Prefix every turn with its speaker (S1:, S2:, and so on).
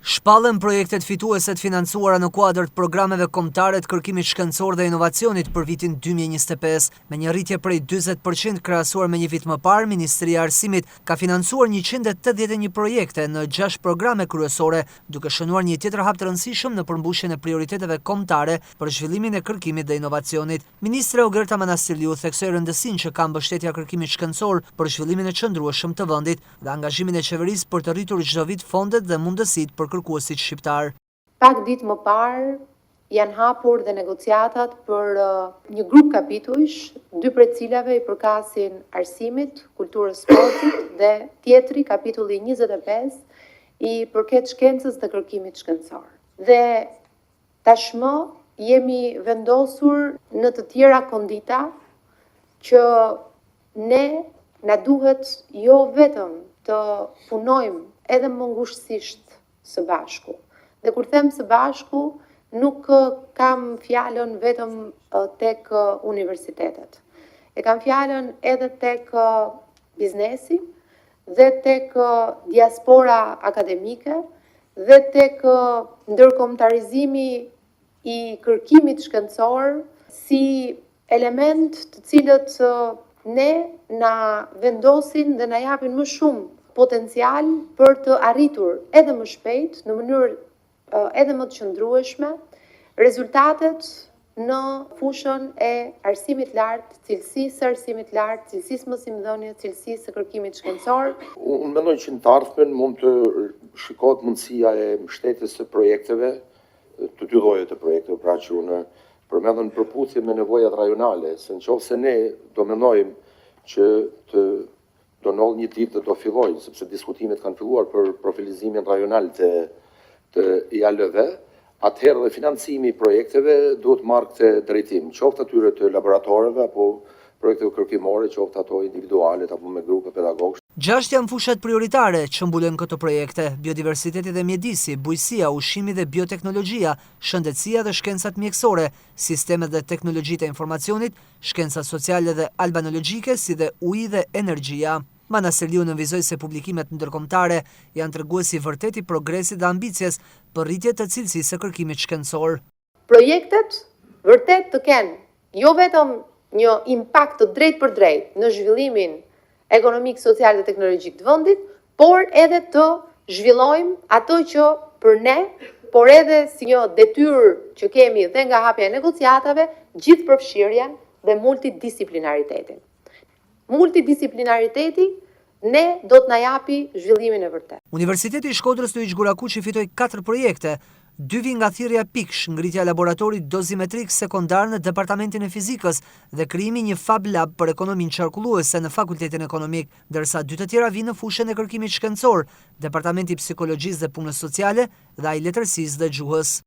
S1: Shpallen projektet fituese të financuara në kuadër të programeve kombëtare të kërkimit shkencor dhe inovacionit për vitin 2025. Me një rritje prej 40% krahasuar me një vit më parë, Ministria e Arsimit ka financuar 181 projekte në 6 programe kryesore, duke shënuar një tjetër hap të rëndësishëm në përmbushjen e prioriteteve kombëtare për zhvillimin e kërkimit dhe inovacionit. Ministrja Ogerta Manastirliu theksoi rëndësinë që ka mbështetja e kërkimit shkencor për zhvillimin e qëndrueshëm të vendit dhe angazhimin e qeverisë për të rritur çdo vit fondet dhe mundësitë për kërkuesit shqiptarë.
S2: Pak ditë më parë janë hapur dhe negociatat për një grup kapitujsh, dy prej të cilave i përkasin arsimit, kulturës, sportit dhe tjetri, kapitulli 25, i përket shkencës dhe kërkimit shkencor. Dhe tashmë jemi vendosur në të tjera kondita që Ne na duhet jo vetëm të punojmë edhe më ngushtësisht së bashku. Dhe kur them së bashku, nuk kam fjalën vetëm tek universitetet. E kam fjalën edhe tek biznesi dhe tek diaspora akademike dhe tek ndërkombëtarizimi i kërkimit shkencor si Elementë të cilët ne na vendosin dhe na japin më shumë potencial për të arritur edhe më shpejt, në mënyrë edhe më të qëndrueshme, rezultatet në fushën e arsimit të lartë, cilësisë së arsimit të lartë, cilësisë mësimdhënies, cilësisë së kërkimit shkencor.
S3: Unë mendoj që në të ardhmen mund të shikohet mundësia e mbështetjes së projekteve, të dy llojeve të projekteve, pra që unë përmenda në përputhje me nevojat rajonale, se në qoftë se ne do mendojmë që të do ndodhë një ditë dhe do fillojnë, sepse diskutimet kanë filluar për profilizimin rajonal të, të IAL-ve, atëherë dhe financimi i projekteve duhet marrë këtë drejtim, qoftë atyre të laboratoreve apo projekteve kërkimore, qoftë ato individuale apo me grupe pedagogësh.
S1: Gjashtë janë fushat prioritare që mbulojnë këto projekte, biodiversiteti dhe mjedisi, bujqësia, ushqimi dhe bioteknologjia, shëndetësia dhe shkencat mjekësore, sistemet dhe teknologjitë e informacionit, shkencat sociale dhe albanologjike si dhe uji dhe energjia. Manastirliu nënvizoi se publikimet ndërkombëtare janë tregues i vërtetë i progresit dhe ambicies për rritje të cilësisë së kërkimit shkencor.
S2: Projektet vërtet të kenë jo vetëm një impakt të drejtpërdrejtë në zhvillimin ekonomik, social dhe teknologjik të vendit, por edhe të zhvillojmë ato që për ne, por edhe si një detyrë që kemi dhe nga hapja e negociatave, gjithëpërfshirjen dhe multidisciplinaritetin. Multidisciplinariteti ne do të na japi zhvillimin e vërtetë.
S1: Universiteti i Shkodrës Luigj Gurakuqi fitoi katër projekte, dy vijnë nga thirrja Piksh, ngritja e laboratorit dozimetrik sekondar në Departamentin e Fizikës dhe krijimi i një Fab Lab për ekonominë qarkulluese në Fakultetin Ekonomik, ndërsa dy të tjera vijnë në fushën e kërkimit shkencor, Departamenti i Psikologjisë dhe Punës Sociale dhe ai i Letërsisë dhe Gjuhës.